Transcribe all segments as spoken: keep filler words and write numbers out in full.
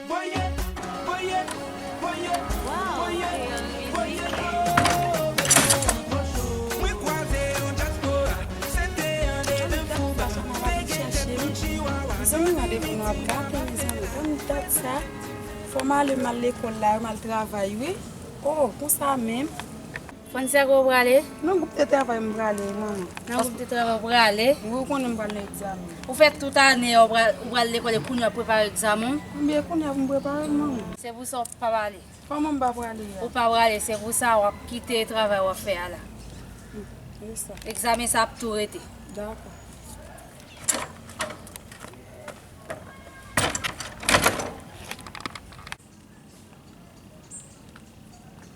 Mezanmi, randevou nou ap gate, mezanmi. Ban m dat sa. Fò m ale, m al lekòl la, m al travay, wi. Oh, konsa menm. Francia, kote w prale? Nan gwoup de travay m prale, manman. Nan gwoup de travay w prale? Wi, ou konnen m pral nan egzamen. Ou fè tout ane a, ou pral, ou pral lekòl e kounye a w ap prepare egzamen w? Ebyen, kounye a pou m prepare l, manman. Se pou sa w pa prale? Kòman m pa prale a? Ou pa prale, se pou sa w ap kite travay w ap fè a la. Hmm, e sa. Egzamen sa ap tou rete. Dakò.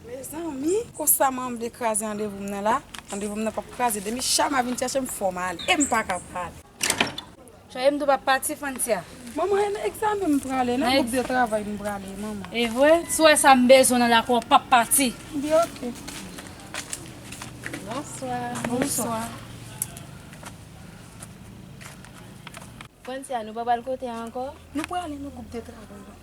Mezanmi, konsa manman vle kraze randevou m nan la. Randevou m nan p ap kraze. Depi Chama vin chèche m, fò m ale. E m pa ka pa ale. Chama, m tou p ap pati, Francia. Manman, e nan egzamen m prale, nan gwoup de travay m prale, manman. E vre? Si w wè sa m bezwen nan lakou a, w p ap pati. Byen, oke. Bonswa. Bonswa. Francia, nou pa pral kote a ankò? Nou prale nan gwoup de travay la.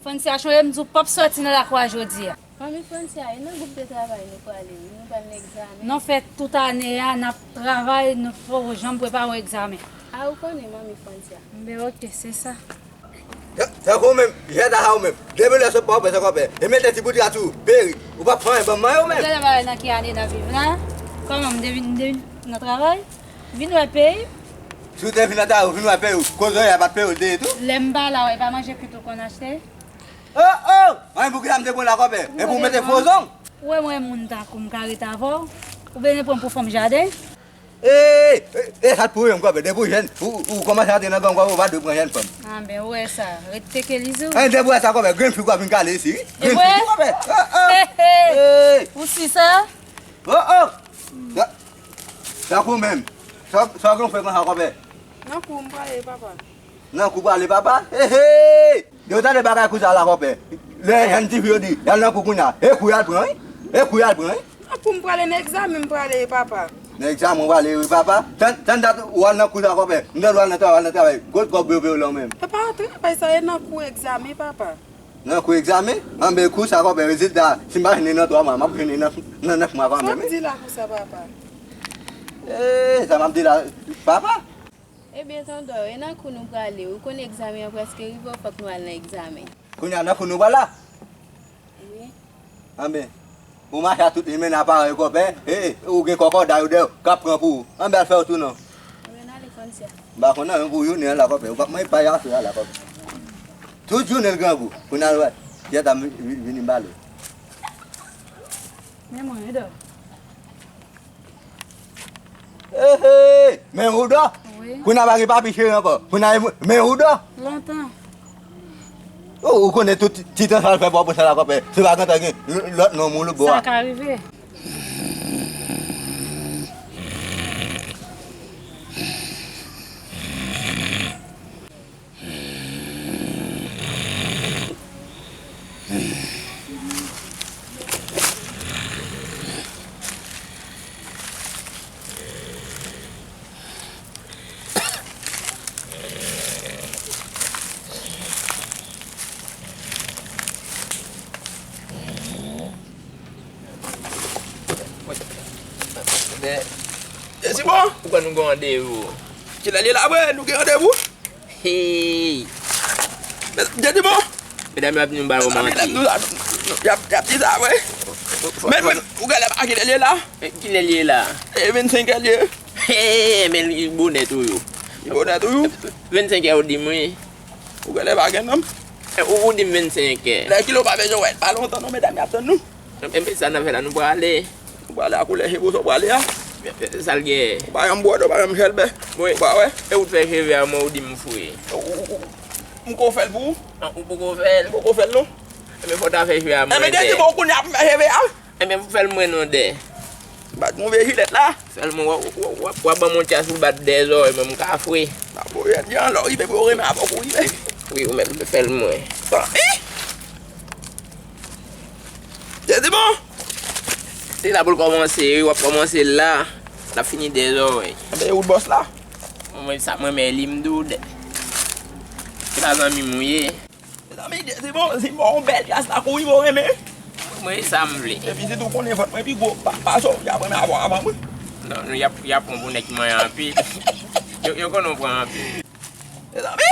Francia, chonje m di w p ap sòti nan lakou a jodi a. Manmi Francia, e nan gwoup de travay nou prale wi, nou pral nan egzamen. Non, fè tout ane a, n ap travay, nou poko janm prepare yon egzamen. A, ou konnen, manmi Francia. Enben, oke, se sa. Ta-, tankou w menm, jèn sa ou menm. Depi lè sot pa w pè sa kòpè. E mete ti bout la sou perik. Ou p ap fè anyen, ban m manyen w menm. Gade bagay nan ki ane n ap viv la. Kòman m te vin, m te vin nan travay? Vin wè peyi. Si w te vin nan travay, ou vin wè peyi, koze w ye a pa t peyi w te ye tou? Lè m pa la, w e pa manje kwit ou konn achte? Oh, oh! Anyen pou ki sa m te pran la kòpè? E pou w mete fo zong? Ou wè mwen moun tankou m ka ret avè w? Oubyen w pran m pou fanm jaden? Ey, e, e sa t pou ou menm kòpè, depi w jèn, ou, ou kòmanse antre nan gang kòpè, ou pa dwe pran jèn fanm. Anben, ou wè sa, ret teke lizou. Anyen depi w wè sa kòpè, grenn fi w ap vin kale isi, wi. Grenn fi tou kòpè. Oh, oh. Hey, hey. Hey. Ou si sa? Oh, oh. Sa, sa kou menm. Sa, sa gen w fè konsa kòpè? Nan kou m prale, papa. Nan kou prale, papa? Hey, hey. Yo tande bagay kou sa la kòpè. Lè jèn tifi yo di, y al nan kou kounya. E kou y al pran, wi. E kou y al pran, wi. Nan kou m prale, nan egzamen m prale, papa. Nan egzamen w prale, wi, papa. Tann, tann dat ou al nan kou sa kòpè. M tande w al nan travay, al nan travay. Kot kòb yo peye w la w menm? E pa travay sa, e nan kou egzamen, papa. Nan kou egzamen? Anben kou sa kòpè, rezilta, si m pa jwenn li nan twa mwa, m ap jwenn li nan, nan nèf mwa kanmenm, wi. Sa w ap di la kou sa, papa? Ee, sa m ap di la, papa? Ebyen, tonton, e nan kou nou prale, ou konn egzamen an prèske rive, fòk nou al nan egzamen. Kounye a nan kou nou pral la? Wi. Anben, ou mache a tout li, men nan parèy kòpè, e, ou gen kòkòday ou dèyè w, k ap pran pou ou. Anben, al fè w tou non. Anben, n ale Francia. M pa konn anyen pou jounen an la kòpè, ou p ap manje pay aswè a la kòpè. Tout jounen l grangou, kounye a l wè, kiyès ap vin, vin, vin bale. Men mwen, Edo. Ehe! Men Ouda? Wi. Kounye a pa gen papi cheri ankò. Kounye a men Ouda? Lontan. Ou, ou konnen tout ti, ti tan sa l fè bò pou sa la kòpè. Se pa gentan gen l-, lòt nonm ou lòt bò a. Sa ka rive. Jezi bon! Ou kwè nou gen randevou? Kilè l ye la vre? Nou gen randevou? Hey! Jezi bon! Medam yo ap vin ba yo manti. Medam yo ap, y ap, y ap di sa vre. Men, men, ou genlè pa kilè l ye la? Kilè l ye la? E vennsenk è l ye. Hey, men li bonè toujou. Li bonè toujou? Vennsenk è ou di m wi. Ou genlè pa gen nonm. Ou, ou di m vennsenk è. Lè kilo pa bezwen wè l pa lontan non, medam y ap tann nou. Enben sa n ap fè la, nou prale. Nou prale a koulè cheve w sa w prale a. Sa l gen? Ou pa janm bwòdò, ou pa janm chèlbè. Ou pa wè? E ou t fè cheve a mwen, ou di m fre. Ou, ou, ou, m ko fè l pou ou. An, ou poko fè l? M poko fè l non. Enben fò w ta fè cheve a mwen. Enben dèyè di bon kounye a pou m fè cheve a. Enben fè l mwen non dè. Bat move jilèt la. Fè l mwen, w, w, w, w ap ban m yon chans pou bat dèyè zòrèy mwen, m ka fre. Bat move jilèt jan lò rive pou yo renmen avè w pou rive. Wi, ou menm fè l mwen. Bon, eh! Jezi bon! Se la pou l kòmanse, wi, w ap kòmanse la. L ap fini dèyè zòrèy. Enben e ou bòs la? Mwen, sa mwen men li m di w dè. Se pa zanmi m ou ye. Mezanmi, Dezimo, Dezimo, yon bèl tras la, kouri, bon, renmen. Mwen, sa m vle. Epi, si tou konnen vant mwen pi gwo, pa, pa sa, y ap renmen avan, avan mwen. Non, non, y ap, y ap pran pou nèg ki manyen anpil. Yo, yo konnen w pran anpil. Mezanmi,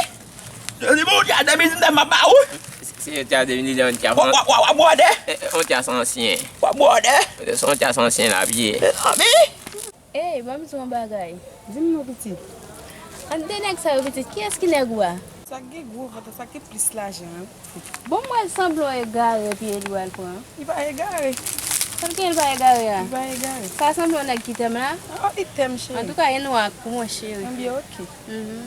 Dezimo, yon tras de mil diznèf m ap ba ou. Se, se yon tras de mil diznèf, yon tras. W ap, w ap, w ap bwòdè? Eh, eh, yon tras ansyen. W ap bwòdè? Se yon tras ansyen l ap ye. Mezanmi. Ey, ban m di w yon bagay. Di m non, pitit. Ant de nèg sa yo, pitit, kiyès ki nèg ou a? Sa k gen gwo vant, sa k gen plis lajan an. Bon, m wè l sanble yon egare, epi e li w al pran. Li pa egare. Sa l gen, li pa egare a? Li pa egare. Sa sanble yon nèg ki tèm la? Oh, li tèm, cheri. Antouka, e nwa pou mwen, cheri. Ebyen, oke. Mhm.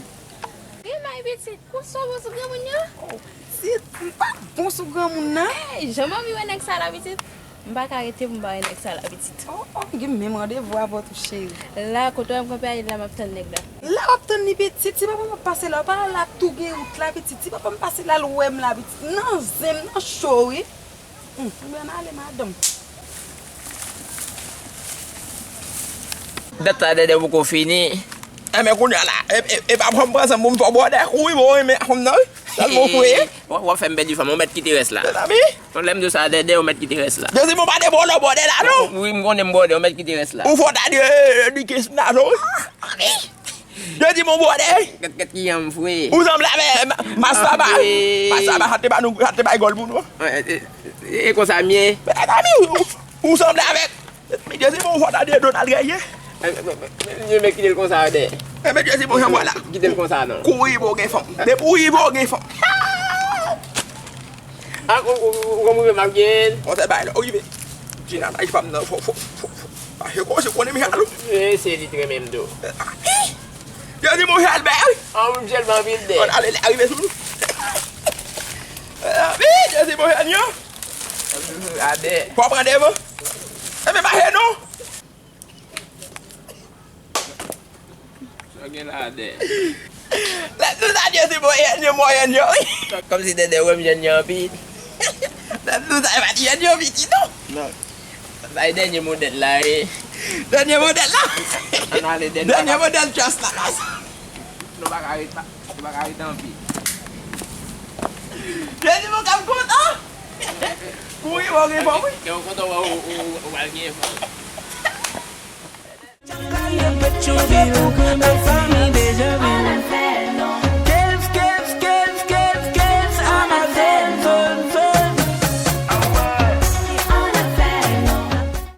Ey, may pitit, konsa w bon sou granmoun yo? Oh, pitit, m pa bon sou granmoun nan. Ey, jan m anvi wè nèg sa la, pitit. M pa ka rete pou m pa wè nèg sa la, pitit. Oh, oh, gen menm randevou avè w tou, cheri. La, kote w wè m kanpe a, la m ap tann nèg la. La w ap tann li, pitit, si papa m ap pase la, w pa la tou gen wout la, pitit, si papa m pase la, l wè m la, pitit, nan zen m, nan cho, wi. Hum, ebyen, n ale, madanm. Dat sa Dèdè poko fini. Enben, kounye a la, e, e, e pa pran m pran zanmi pou m fè w bwòdè, kouri, bon, renmen fanm nan, wi. Sèlman w fouye. W ap fè m pèdi fanm, ou mèt kite rès la. Mezanmi. Lè m di w sa, Dèdè, ou mèt kite rès la. Dezimo pa de bòlò bòdè la, non. Wi, m konnen m bòdè, ou mèt kite rès la. Ou fò ta di, eh, di kes m la, non. Dezimo bòdè. Gèt, gèt ki jan m fre. Ou sanble avè ma-, Mastaba. Ah, wi. Mastaba, sa te ba nou, sa te bay gòl pou nou. E, e, e konsa m ye. Mezanmi, ou, ou sanble avèk Dezimo, ou fò ta di Donald Trump ye. Eh, men, men, men, men kite l konsa, Dè. Enben, Dezimo, jan m wè la. Kite l konsa, non. Kouri, bon, gen fanm. Depi ou rive, ou gen fanm. A, ou, ou, ou konn rive m ap gen. On sèl bagay la, ou rive. Dina, bay fanm nan, fò, fò, fò, fò. Paske kòm se konnen m jalou. E, se li t renmen m tou. Yo di monchè Albert. A, m sèlman vin dè. On ale la, rive sou nou. Wi, yo di monchè Nyon. Adè. Fò pran devan. E men mache non. Sa gen la, Dè? Lè m di w sa, Dye se bon, jèn yo mò, jèn yo, wi. Kòmsi Dèdè wè m jèn yo anpil. Lè m di w sa, e pa ti jèn yo pitit, non. Non. Sa e dènye modèl la, e. Dènye modèl la. Ann ale, dènye. Dènye modèl trust la, la. Nou pa ka ret, nou pa ka ret anpil. Dènye modèl kontan. Kouri, wè, gen fò, wi. Yo kontan wè ou, ou, ou, ou al gen fò.